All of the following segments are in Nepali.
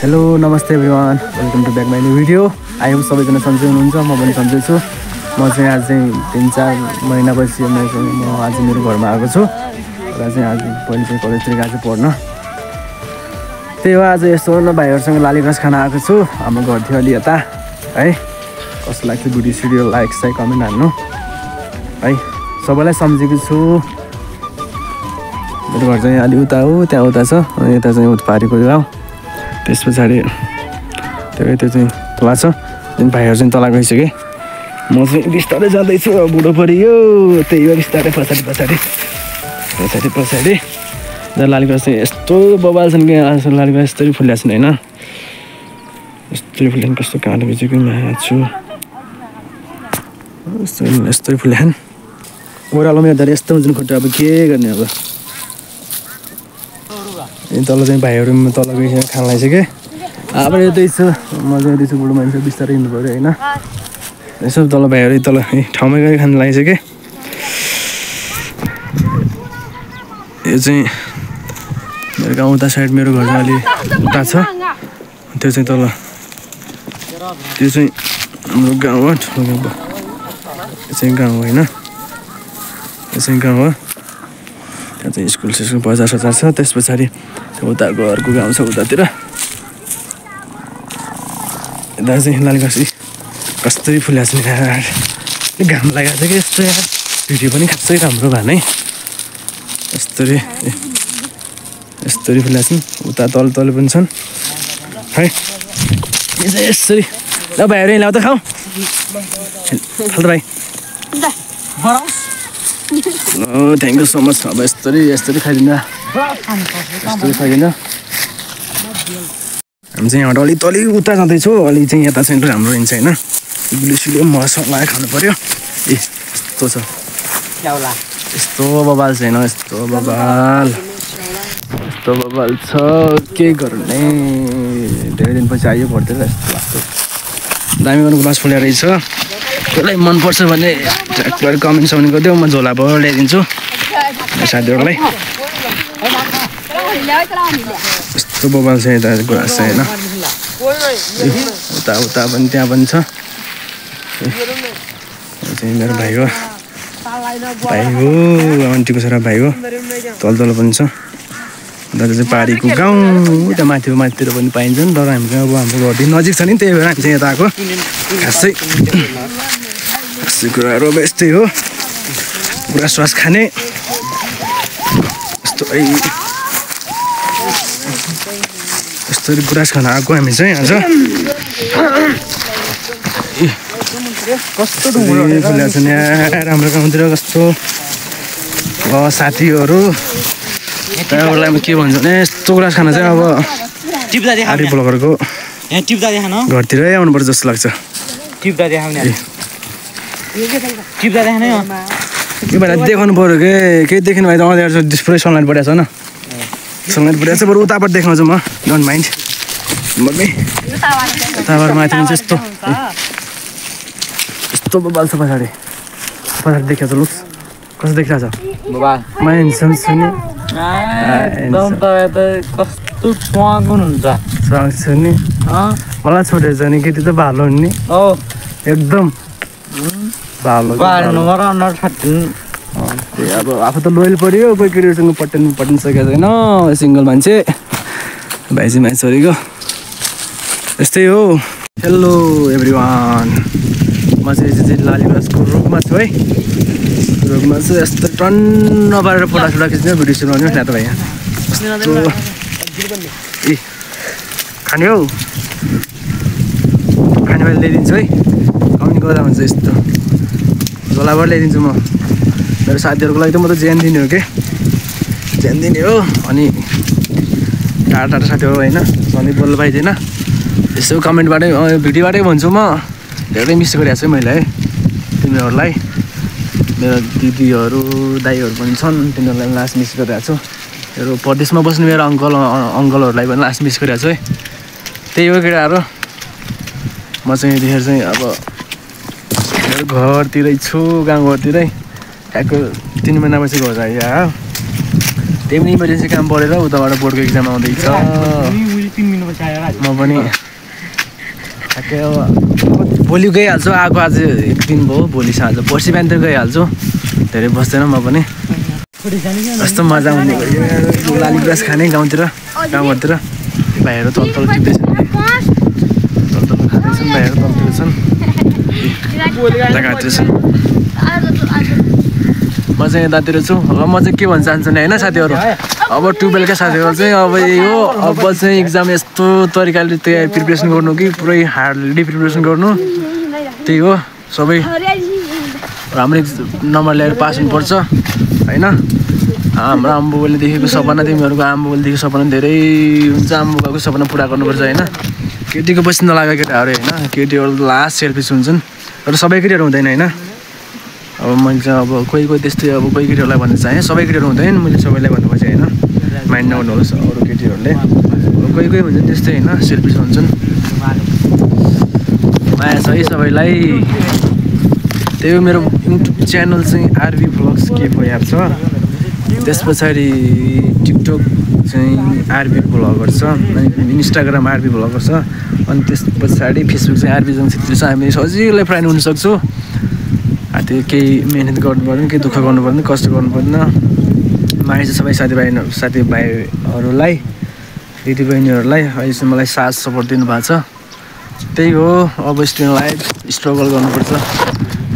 हेलो नमस्ते everyone, welcome to back my new video. I hope सबैजना सन्चै हुनुहुन्छ। म पनि सन्चै छु। म चाहिँ आज 3-4 महिनापछि म आज मेरो घरमा आएको छु र चाहिँ आज पहिले चाहिँ कलेजतिर गएको छु पढ्न। त्यही हो, आज यस्तो न भाइहरूसँग लालीगुँरास खान आएको छु। हाम्रो घर थियो अलि यता है। कस्तो लाग्छ भिडियो सिडियो लाइक साइक कमेन्ट हान्नु है। सबैलाई सम्झेको छु। मेरो घर चाहिँ अलि उता हो, त्यहाँ उता छ, अनि यता चाहिँ उत्पारीको गाउँ। त्यस पछाडि त्यो चाहिँ तला छ। जुन भाइहरू चाहिँ तला गइसके, म चाहिँ बिस्तारै जाँदैछु। बुढो परियो, त्यही हो बिस्तारै पछाडि लालीगुँरास चाहिँ यस्तो बबाल छन् कि लालीगुँरास यस्तरी फुल्या छन् होइन। यस्तरी फुल्यान्, कस्तो काँडो बेचेको छु यस्तरी फुल्यान्। ओह्रालोमा हेर्दा यस्तो हुन्छ खुट्टा, अब के गर्ने अब। तल चाहिँ भाइहरू तल गइसक्यो, खान लागिसक्यो। अब यतैछु, म चाहिँ यतैछु, बुढो मान्छे बिस्तारै हिँड्नु पऱ्यो होइन। यसो तल भाइहरू तल ठाउँमै गएर खान लागिसक्यो। यो चाहिँ मेरो गाउँ उता साइड, मेरो घर चाहिँ अलि उता छ। त्यो चाहिँ तल, त्यो चाहिँ हाम्रो गाउँ हो, ठुलो गाउँ। यो चाहिँ गाउँ होइन, यो चाहिँ गाउँ हो। त्यहाँ चाहिँ स्कुल बजार सजार छ। त्यस पछाडि उता घरको गाउँ छ उतातिर। यता चाहिँ लालीगुँरास कस्तरी फुल्या छ यार, घाम लागेको छ कि यस्तो यार। भिडियो पनि खासै राम्रो भएन है। यस्तरी फुल्या छन्। उता तल पनि छन् है। यसरी ल भाइहरू ल्याउ त खाऊ खाल भाइ। ल थ्याङ्क यू सो मच। अब यस्तरी खाइदिँदा हामी चाहिँ यहाँबाट अलि उता जाँदैछौँ। अलि चाहिँ यता सेन्टर हाम्रो हिँड्छ होइन। सिलियो मसला खानु पऱ्यो। ए यस्तो छ, यस्तो बबाल छैन, यस्तो बबाल छ। के गर्ने, धेरै दिनपछि आयो पढ्दै यस्तो लाग्छ। दामी गुँरास फुल्या रहेछ। कसलाई मनपर्छ भने ट्र्याकबाट कमेन्ट समेन्ट गरिदियो, म झोला भयो ल्याइदिन्छु साथीहरूलाई। यस्तो बबाल छ यता गुँरास छ होइन। उता पनि त्यहाँ पनि छ। चाहिँ मेरो भाइ हो, आन्टीको छोरा भाइ हो। तल पनि छ। दाजु चाहिँ पारीको गाउँ, त्यहाँ माथितिर पनि पाइन्छ नि। तर हामी चाहिँ अब हाम्रो घरदेखि नजिक छ नि, त्यही भएर हामी चाहिँ यता आएको। खासै कुराहरू अब यस्तै हो। गुँरास खाने यस्तो गुँरास खान आएको हामी चाहिँ आज। कस्तो फुल्या छ यहाँ हाम्रो गाउँतिर। कस्तो साथीहरू त्यहाँबाट के भन्छ भने यस्तो गुँरास खान चाहिँ अब आर्य ब्लगरको घरतिरै आउनुपर्छ जस्तो लाग्छ। यो भाइलाई देखाउनु पऱ्यो कि केही देखिनु भाइ त अँध्यारो छ, पुरै सनलाइट परेको छ न। सनलाइट परेको छ, बरु उताबाट देखाउँछु म, डोन्ट माइन्ड। यताबाट माथि पनि यस्तो बबाल छ। पछाडि देखाएको छ, लुक्स कस्तो देखिरहेको छ। मान्छे नि मलाई छोडेछ नि केटी त भालो नि एकदम भालो। अब आफू त लोयल पऱ्यो, कोही केटीहरूसँग पट्टिन सकेको छैन। सिङ्गल मान्छे भाइजी छोरीको यस्तै हो। हेलो एभ्रिवान, म चाहिँ लालीगुँरासको रुखमा छु है। रुखमा चाहिँ यस्तो टन्न पारेर फोटा खिच्ने भिडियो सुरु गर्ने त्यहाँ त भाइ। ए खाने हौ, खाने भाइ ल्याइदिन्छु है। कमेन्ट गर्दा हुन्छ यस्तो झोलाबाट ल्याइदिन्छु म। मेरो साथीहरूको लागि त म त ज्यान दिने हो कि, ज्यान दिने हो। अनि टाढा साथी हो होइन, सधैँ बोल्नु पाइँदैन। यसो कमेन्टबाटै भिडियोबाटै भन्छु म। धेरै मिस गरिरहेको छु मैले है तिमीहरूलाई। मेरो दिदीहरू दाइहरू पनि छन्, तिनीहरूलाई पनि लास्ट मिस गरिरहेको छु। मेरो परदेशमा बस्ने मेरो अङ्कलहरूलाई पनि लास्ट मिस गरिरहेको छु है। त्यही हो केटाहरू। म चाहिँ यतिखेर चाहिँ अब मेरो घरतिरै छु, गाउँघरतिरै। ट्याक्क 3 महिनापछि घर आइयो। त्यही पनि इमर्जेन्सी काम परेर उताबाट बोर्डको एक्जाम आउँदैछ। म पनि ठ्याक्कै अब भोलि गइहाल्छु। आएको आज एक दिन भयो, भोलि साँझ पर्सि बिहान त गइहाल्छु। धेरै बस्दैन म पनि। कस्तो मजा आउने भयो लाली गुराँस खाने गाउँतिर, गाउँघरतिर। भाइहरू तल टिप्दैछन्, तल खाँदैछन्, भाइहरू तलतिर छन्, जग्गातिर छन्। म चाहिँ यतातिर छु। अब म चाहिँ के भन्न चाहन्छु नि होइन साथीहरू, अब 12का साथीहरू चाहिँ अब यो अब चाहिँ एक्जाम यस्तो तरिकाले तयारी प्रिपरेसन गर्नु कि पुरै हार्डली प्रिपरेसन गर्नु। त्यही हो, सबै राम्रो नम्बर ल्याएर पास हुनुपर्छ होइन। हाम्रो आम्बुबाले देखेको सपना, तिमीहरूको आम्बुबाले देखेको सपना धेरै हुन्छ। आम्बुबाको सपना पुरा गर्नुपर्छ होइन। केटीको पछि नलागेको केटाहरू होइन, केटीहरू लास्ट सेल्फिस हुन्छन् र सबै केटीहरू हुँदैन होइन। अब मैले चाहिँ अब कोही त्यस्तै अब कोही केटीहरूलाई भन्न चाहेँ, सबै केटीहरू हुँदैन, मैले सबैलाई भन्नु खोजेँ होइन। माइन्ड नगर्नुहोस् अरू केटीहरूले, कोही हुन्छ त्यस्तै होइन, सेल्फिस हुन्छन्। माया छ है सबैलाई। त्यही हो मेरो युट्युब च्यानल चाहिँ आरबी भ्लग्स के एप छ। त्यस पछाडि टिकटक चाहिँ आरबी भ्लगर छ, अनि इन्स्टाग्राम आरबी भ्लगर छ, अनि त्यस पछाडि फेसबुक चाहिँ आरबी जङ क्षेत्री छ। हामी सजिलै फ्रेन्ड हुनसक्छौँ। त्यो केही मिहिनेत गर्नु पर्दैन, केही दुःख गर्नु पर्दैन, कष्ट गर्नु पर्दैन। माया चाहिँ सबै साथीभाइहरूलाई, दिदीबहिनीहरूलाई अहिलेसम्म मलाई साथ सपोर्ट दिनुभएको छ। त्यही हो, अब स्टुडेन्ट लाइफ स्ट्रगल गर्नुपर्छ।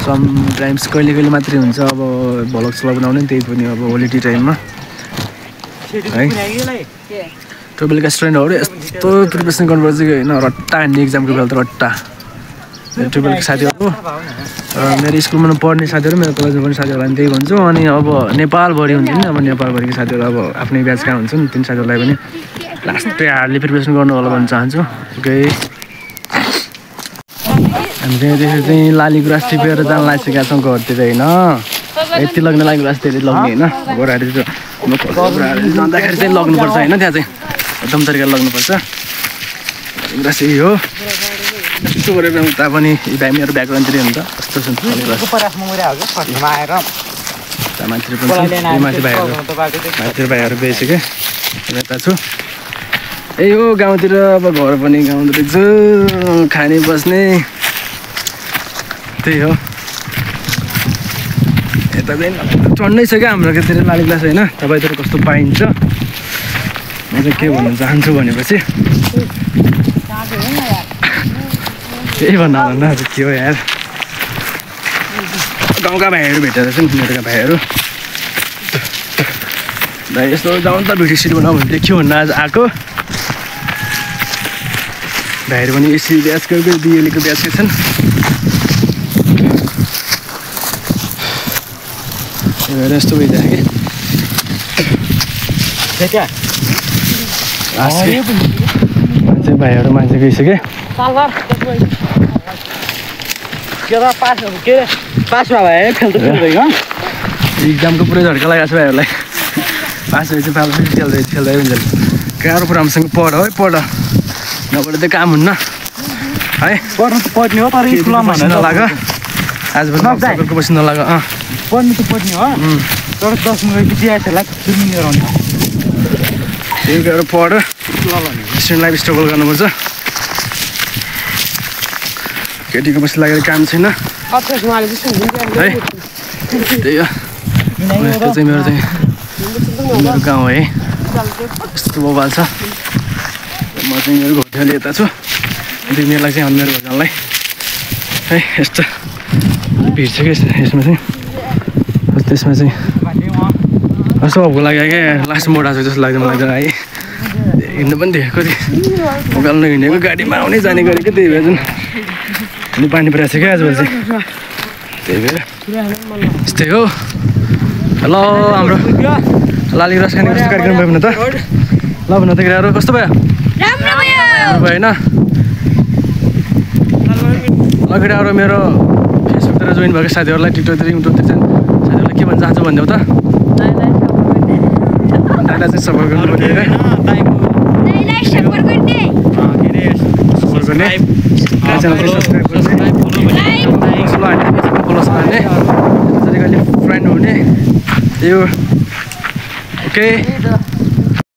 समटाइम्स कहिले मात्रै हुन्छ अब भ्लग बनाउने, त्यही पनि अब होलिडे टाइममा है। 12का स्टुडेन्टहरू यस्तो प्रिपरेसन गर्नुपर्छ कि होइन, रट्टा हान्ने एक्जामको बेला त रट्टा। 12का साथीहरू मेरो स्कुलमा पढ्ने साथीहरू, मेरो कलेजमा पढ्ने साथीहरूलाई पनि त्यही भन्छु। अनि अब नेपालभरि हुन्छ नि, अब नेपालभरिको साथीहरू अब आफ्नै ब्याचका हुन्छन्, तिन साथीहरूलाई पनि लास्टै हार्डली प्रिपरेसन गर्नु होला भन्न चाहन्छु। ओके, हामी चाहिँ त्यसरी चाहिँ लाली गुराँस टिपेर जान लागिसकेका छौँ घरतिर होइन। यति लग्ने लाली गुराँस धेरै लग्ने होइन, घोडाहरू जाँदाखेरि चाहिँ लग्नुपर्छ होइन। त्यहाँ चाहिँ एकदम तरिकाले लग्नुपर्छ। गुराँस यही हो। यस्तो गरेर उता पनि मेरो ब्याकग्राउन्डतिर हुन्छ कस्तो छ माथितिर भाइहरू बेसिकै यता छु। यही हो गाउँतिर, अब घर पनि गाउँतिर छु, खाने बस्ने त्यही हो। यता चाहिँ चढ्नै छ क्या हाम्रो केतिर लाली गुराँस होइन। तपाईँतिर कस्तो पाइन्छ म चाहिँ के भन्न चाहन्छु भनेपछि केही भन्दा के हो यार, गाउँका भाइहरू भेटेर छन्, मेरोका भाइहरू। भाइ यस्तो जाउँ त भिडियो सिट बनाऊ भने के भन्नु आज आएको। भाइहरू पनि एसी ब्याचको बिएलीको ब्याचकै छन्। यस्तो भइदियो कि भाइहरू मान्छे गइसक्यो। पासमा भयो खेल्दैन एक्जामको पुरै झड्का लगाएको छ भाइहरूलाई। पास भएपछि खेल्दै हुन्छ। गाह्रो राम्रोसँग पढ है, पढ नपढ त काम हुन्न है। पढ्नु त पढ्ने हो, तर स्कुलमा नलाग आजभन्दा पछि नलाग। पढ्नु त पढ्ने हो, तर 10 मिनट बिहाहरूलाई सुन्ने गराउनु। त्यही गरेर पढ, स्टुडेन्ट लाइफ स्ट्रगल गर्नुपर्छ। केटीको पछि लागेर काम छैन है। त्यही हो, यस्तो चाहिँ मेरो गाउँ है। यस्तो बबाल छ। म चाहिँ मेरो घोटेले यता छु, तिमीहरूलाई चाहिँ मेरो भजनलाई है। यस्तो भिड छ कि यसमा चाहिँ, त्यसमा चाहिँ कस्तो भएको लाग्यो क्या, लास्ट मोड आएको जस्तो लाग्छ मलाई त है। हिँड्नु पनि देखेको थिएँ, उकाल्नु हिँडेको गाडीमा आउने जाने गरेको, त्यही भएर जुन अनि पानी परेको छ क्या आजभोलि चाहिँ, त्यही भएर यस्तै हो। हेलो, हाम्रो लाली गुराँस खाने कस्तो कार्यक्रम भयो भने त ल भन त केटाहरू, कस्तो भयो? राम्रो भयो होइन। ल केटाहरू, मेरो फेसबुकतिर जोइन भएको साथीहरूलाई, टिकटकतिर युट्युबतिर साथीहरूलाई के भन्न चाहन्छु भन्देऊ त? दाइलाई चाहिँ सपोर्ट गर्नु पर्ने होइन, सपोर्ट गर्ने, च्यानल चाहिँ सब्सक्राइब गर्ने, फलोस गर्ने, तरिकाले फ्रेन्ड हुने। त्यही हो। ओके